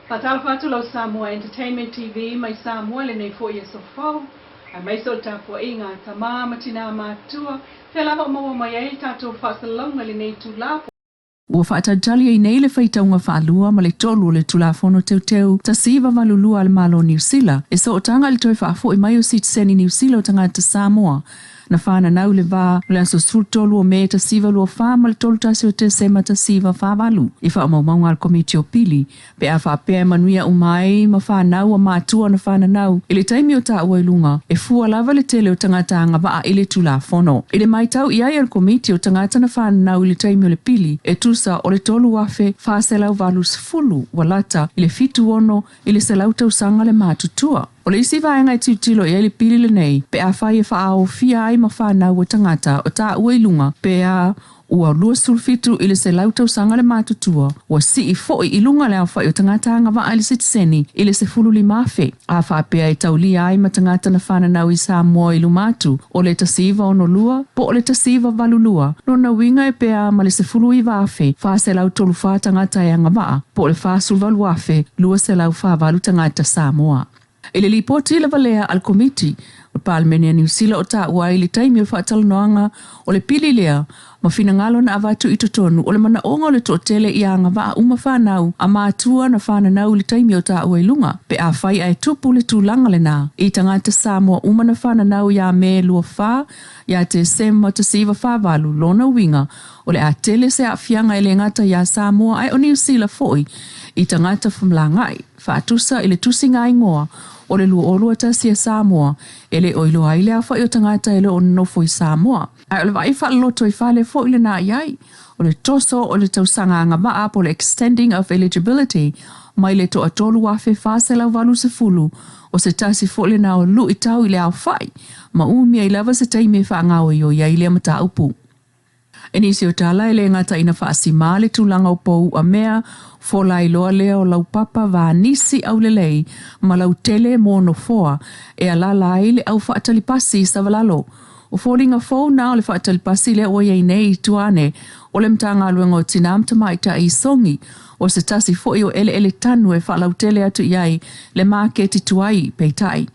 Faatalofa atu lau Samoa Entertainment TV mai Samoa i lenei foi aso fou, aemaise o le tapuaiga a tama ma tinā matutua, fea lava o maua mai ai le tatou faasalalauga i lenei itula. Ua faatalitali ai nei le faitauga faalua ma le tolu o le Tulafono Teuteu 1982 a le Malo o Niu Sila e sootaga i le toe faafoi mai o sitiseni Niu Sila o tagata Samoa na fananau i le va o le aso 13 o Me 1924 ma le 31 o Tesema 1948 i faamaumauga a le Komiti o Pili Pe a faapea e manuia uma ai ma fanau a matua na fananau i le taimi o taua i luga, e fua lava le tele o tagata agavaa i le Tulafono. I le matau i ai a le Komiti o tagata na fananau i le taimi o le pili, e tusa o le 3,480 ua lata i le 76 i le 100 tausaga le matutua. O le isi vaega e tilotilo i ai le pili lenei, pe afai e faaofia ai ma fanau a tagata o taua i luga, pe a Ua 27 i le 100 tausaga le matutua, ua sii foi i luga le aofai o tagata agavaa i le sitiseni i le 15,000. A faapea e taulia ai ma tagata na fananau i Samoa i luma atu o le 1962 po o le 1982, lona uiga e pea ma le 19,434 tagata e agavaa po o le 48,248 tagata Samoa. I le lipoti lava lea a le Komiti o le Palemene a Niu Sila o taua ai le taimi o le faatalanoaga o le pili lea ma finagalo na avatu i totonu o le manaoga o le toatele ia agavaa uma fanau a matua na fananau i le taimi o taua i luga pe afai ae tupu le tulaga lena i tagata Samoa uma na fananau ia Me 24 ia Tesema 1948 lona uiga o le a tele se aafiaga e le gata iā Samoa ae o Niu Sila foi i tagata femalagaai. Faatusa i le tusiga igoa o le 2021 a Samoa, e le o iloa ai le aofai o tagata e le o nonofo i Samoa. Ae o le vaai faaloloto i fale foi lena i ai, o le toso o le tausaga agavaa po o le extending of eligibility mai le toa 3,480 o se tasi foi lena o luitau i le aofai ma umi ai lava se taimi e faagaoioi ai lea mataupu. I nisi o tala, e le gata ina faasimā le tulaga o pou uamea, folailoa lea o laupapa vanisi aulelei ma lautele mo nofoa e alala ai le au faatalipasi i Savalalo. O foliga fou na o le faatalipasi lea ua i ai nei i tua ane o le Matagaluega o Tinā ma Tamaitai i Sogi, o se tasi foi o eleele tanu e faalautele atu i ai le maketi tuai, peitai,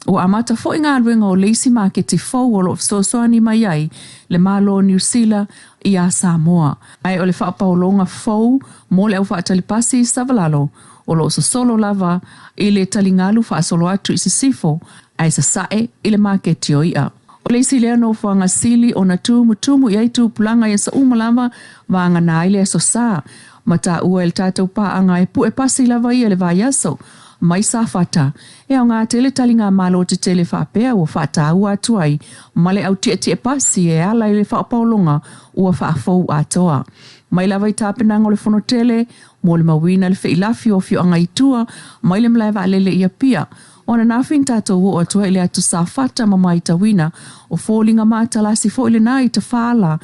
Ua amata foi galuega o le isi maketi fou o lo o fesoasoani mai ai le Malo o Niu Sila iā Samoa. Ae o le faapaologa fou mo le au faatalipasi i Savalalo o lo o sosolo lava i le taligalu faasolo atu i sisifo ae sasae i le maketi o i'a. O le isi lea nofoaga sili ona tumutumu i ai tupulaga i aso uma lava vagana ai le Aso Sa ma taua e le tatou paaga e pue pasi lava ia le vaiaso mai Safata. E aoga tele taligamalo tetele faapea ua faataua atu ai ma le au tietie pasi e ala i le faapaologa ua faafou atoa. Mai lava i tapenaga o le Fonotele, molimauina le feilafi o afioaga i tua mai le malae vaalele i Apia. O ananafi na tatou oo atu ai i le atu Safata ma maitauina o foliga matalasi foi lena i Tafaala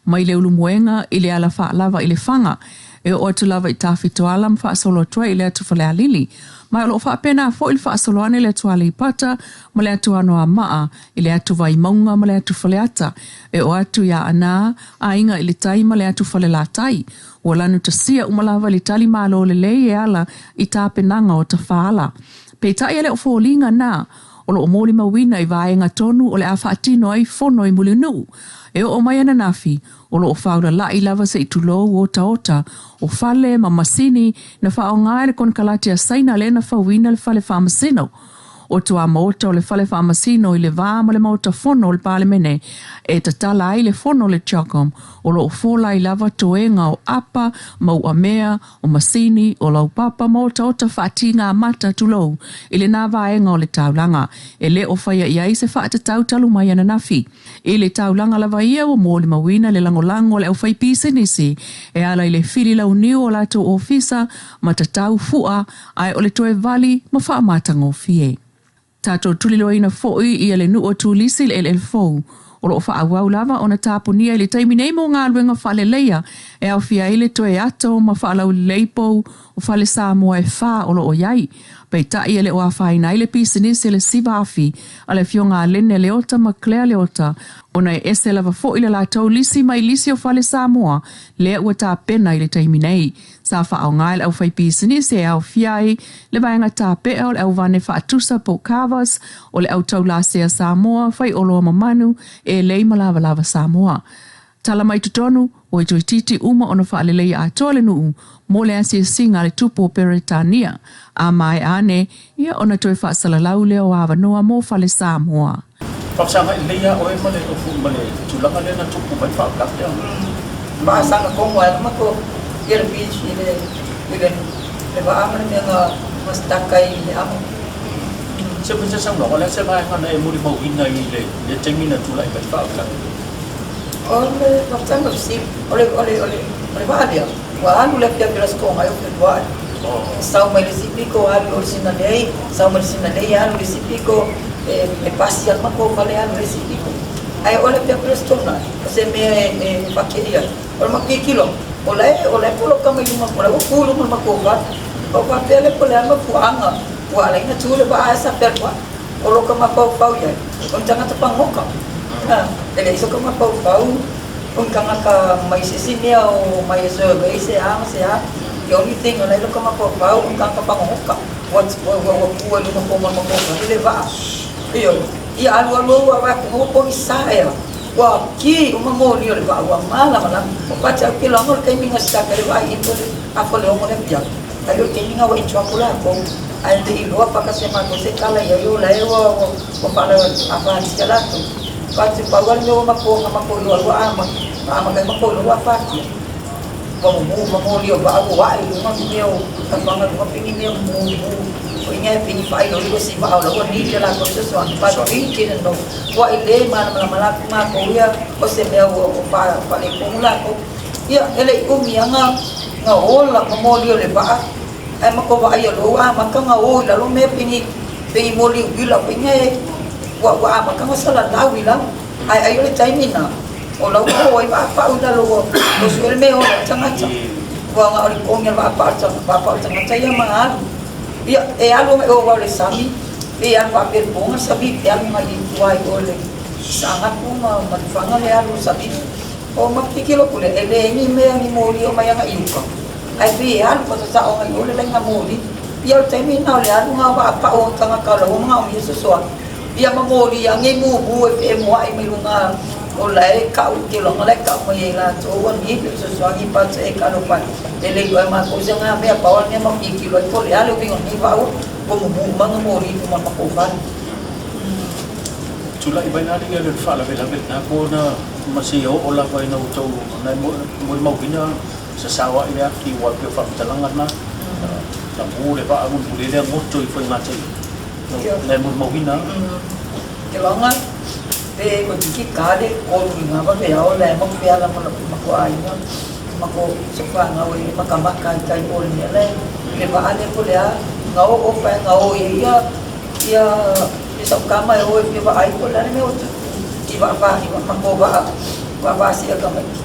Mai le Ulumoega i le ala faalava i Lefaga, e oo atu lava i Tafitoala ma faasolo atu ai i le atu Falealili. Ma o lo o faapena foi le faasolo ane i le atu Aleipata ma le atu Anoamaa, i le atu Vaimauga ma le atu Faleata, e oo atu i Aana, Aiga i le Tai ma le atu Falelatai. Ua lanutasia uma lava i le tali malo lelei e ala i tapenaga o Tafaala. Peitai e le o foliga na o lo o molimauina i vaega tonu o le a faatino ai fono i Mulinuu. E oo mai ananafi, o lo o faaulala'i lava se i tulou otaota o fale ma masini na faaaoga e le konekarate a Saina lea na fauina le fale faamasino o tuamaota o le fale faamasino i le va ma le Maota Fono o le Palemene e tatala ai le fono o le CHOGM o lo o fola ai lava toega o apa ma uamea o masini, o laupapa ma otaota faatiga mata, tulou, i lena vaega o le taulaga, e le o faia i ai se faatatau talu mai ananafi. I le taulaga lava ia ua molimauina le lagolago a le aufaipisinisi e ala i le fili launiu o latou ofisa ma tatau fua ae o le toe vali ma faamatagofie. Tatou tuliloaina foi ia le nuu o Tulisi i le eleele fou. O lo o faaauau lava ona tapunia i le taimi nei mo galuega faaleleia e aofia ai le toe ato ma faalaulelei pou o fale Samoa e 4 o loo i ai. Peitai e le o afaina ai le pisinisi le siva afi a le afioga a Lene Leota ma Claire Leota, ona e ese lava foi le latou lisi mai lisi o fale Samoa lea ua tapena i le taimi nei. Sa faaaoga e le aufaipisinisi e aofia ai le vaega tapea o le auvane faatusa po o carvers, o le autaulasea Samoa, faioloa ma manu, e lei ma lavalava Samoa. Tala mai totonu, ua toeitiiti uma ona faaleleia atoa le nuu mo le asiasiga a le tupu o Peretania. A maea ane, ia ona toe faasalalau lea o avanoa mo fale Samoa. Faafesagai lelei lava oe ma le ma le tulaga lea na tupu mai le faalavelave. Faasaga tonu ai ma ko ia le beach i le i le le vaa ma le mea na masitaka i le amo. Se se saunoaga le se vaega na e molimauina i le le taimi na tulai mai le faalavelave? O le faafesaga fesili o le o le o le o le vaa lea ua alu le afiafi o le Aso Toonai o Feluai. Sau mai le isi piko alu i o i Sinalei, sau mai le Sinalei alu i le isi piko e e pasi atu matou fale alu i le isi piko. Ae o le afiafi o le Aso Toonai, o se mea e e faakeia ai. O le matou tilotilo, o la e o la e poloka mai luma, o la ua tu i luma o le matou fale. O faapea lea po o le a le mafuaaga ua ala ai ona tu le vaa ae sa fealuai. O lo ka mafaufau i ai, o ni tagata pagota. E leai so ka mafaufau o ni tagata mai se isi mea o mai e survey se a ma se a. The only thing o la e i lo ka mafaufau o ni tagata pagota ua ua ua tu ai i luma o le matou fale le vaa. Ioe, ia alualu au vaavaai atu ua pogisa ea. Ua ki uma moli o le vaa ua malamalama. O pati au ke loaga o le taimi na start ai le vaa i le afa o le 6 le afiafi. Ai o le taimi na ua intro atu latou ae le i iloa pakase matou se tala i ai o la e ua ua faaafatia latou. Pati pau lava le mea ua matou na matou iloa ai ua amata, na amata ai matou iloa ua afatia. Ua mumu ma moli o vaa ua ae i luga mea o tafaga i luga pei ni mea mumu foi nei pei ni faailoilo si vaa o la ua need le latou fesoasoani but we didn't know. Ua i le malamalama la matou ia o se mea ua faaletonu latou. Ia e le i umi lava na ola ma moli o le vaa ae matou vaai loa ua amata ona o i lalo mea pei ni pei ni moli uila foi nei ua ua amata ona salalau i lalo. Ae ai o le taimi lena o la ua o ai vaa pau i lalo ua ua sue le mea e ola ai tagata. Ua na o le togi o le vaa pau o le tagata ia ma alu. Ia e alu agai o aua o le sami e alu faapea i le poga le sami e alu agai i tua i o le Saanapu ma Lefaga le alu o le sami. O ma tilotilo atu lea e leai ni mea ni moli o mai agai i uka ae pei e alu faasasao agai i o le laina moli. Ia o le taimi lena o le alu lena o vaa pau o tagata o la ua manaomia fesoasoani. Ia ma moli anei mumu e feemoaʻi mai luga o la e kau i ke loga la e kau mai ai latou ua ni pe fesoasoani pa e kalo pai e le iloa e matou se ga mea pau a le mea ma tilotilo ai po o le a le uiga o lenei vaa ua mumu uma na moli i luma o le matou fale. Tulai mai la alii le faalavelave lena po na ma seia oo lava ina ua tau na e molimauina sasao ai le ati aua e pei o faamatalaga na na mu le vaa mulimuli ai lea goto i fuaiga na e molimauina. Ke loga pe toeitiiti ta le 3 i ngā vaveao la e maufeala ma matou aiga matou fanau e matamata i tai o le mea la e le vaa lea po o le a na oo pae na o i ai ia ia ia sau tama e o e fia vaai po o le a le mea ua tupu i vaa va i matou vaa vaa vasia tamaiti.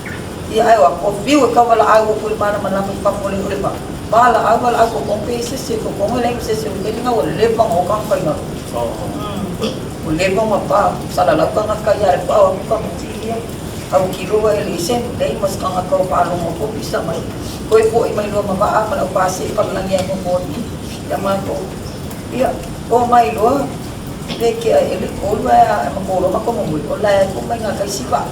Ia ae o atu o fiu e tauvalaau atu i le malamalama i fafo o le vaa valaau valaau totogi pe i se isi e totogi leai ma se isi o le taimi lena ua leva ona o tagata i lalo. Ua leva ona pa salalau tagata ia le pao atu tamaiti ia autilo ai e leai se leai ma se tagata o faalogo po o pisa mai. Toe foi mai loa ma vaa ma lau pasi e palagi ai mo i ia matou. Ia o mai loa le kea e le 3 ae matou loa matou momoli o la e tuu mai gatai isi vaa.